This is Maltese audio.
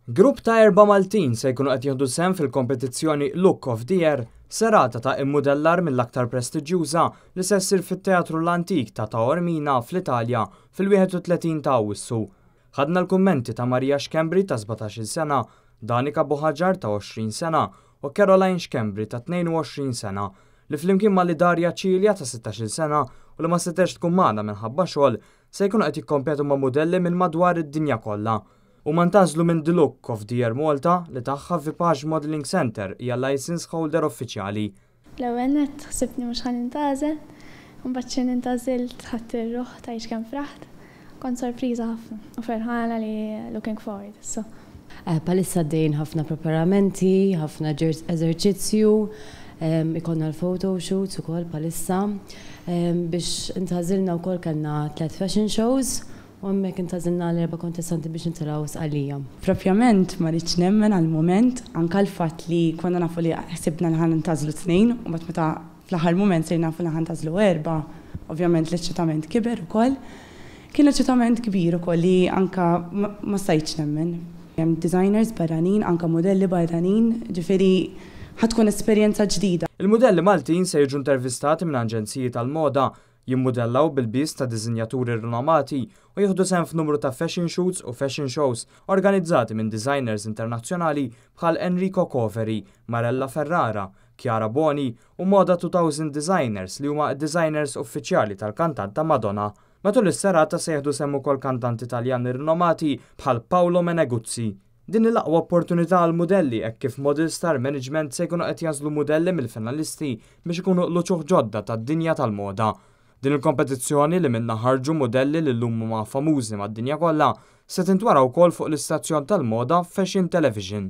Grupp ta' erba' Maltin se jkunu qed jieħdu sehem fil-kompetizzjoni Look of the Year, serata ta' immudellar mill-aktar prestiġjuża li se ssir fit-Teatru l-Antik ta' Taormina fl-Italja fil-31 ta' Awwissu. Ħadna l-kummenti ta' Maria Schembri ta' 17-il sena, Danica Buhagiar ta' 20 sena u Caroline Schembri ta' 22 sena li flimkien ma' Lidaria Cilia ta' 16-il sena u li ma setgħetx tkun magħna minħabba xogħol se jkunu qed jikkompetu ma' mudelli minn madwar id-dinja kollha. Huma ntgħażlu minn The Look of the Year Malta li tagħha Vipage Modeling Center hija license holder uffiċjali. L-ewwel nett ħsibtni mhux ħa nintgħażel, imbagħad xi nintgħażilt ħadt ir-ruħ tgħidx kemm fraħt. Kont sorpriża ħafna u ferħana li looking forward issa. Bħalissa għaddejjin ħafna preparamenti, ħafna eżerċizzju, ikollna l-photo shoots ukoll bħalissa. Biex intgħażilna wkoll kellna tliet fashion shows u hemmhekk intgħażilna l-erba' kontestanti biex nitilgħu Sqallija. Propjament ma rridx nemmen għall-mument, anke l-fatt li konna nafu li ħsibna li ħa nintgħażlu tnejn u mbagħad meta fl-aħħar mument sirna nafu li ħa nintgħażlu erba', ovvjament l-eċċitament kiber ukoll. Kien eċċitament kbir ukoll li anke ma stajtx nemmen. Hemm designers barranin, anke modelli barranin, ġifieri ħa tkun esperjenza ġdida. Il-mudelli Maltin se jiġu intervistati minn aġenziji tal-moda, jimmudellaw bil-bis ta' disinjaturi rinomati u jieħdu sehem f'numru ta' fashion shoots u fashion shows organizzati minn designers internazzjonali bħal Enrico Coveri, Marella Ferrara, Chiara Boni u Moda 2000 Designers li huma designers uffiċjali tal-kantanta Madonna. Matul is-serata se jieħdu sehem ukoll kantanti Taljani rinomati bħal Paolo Meneguzzi. Din l-aqwa opportunità għal modelli hekk kif Model Star Management se jkunu qed jagħżlu modelli mill-finalisti biex ikunu l-uċuħ ġodda tad-dinja tal-moda. Din il-kompetizzjoni li minna ħarġu modelli li llum huma famużi mad-dinja kollha se tintwara wkoll fuq l-istazzjon tal-moda Fashion Television.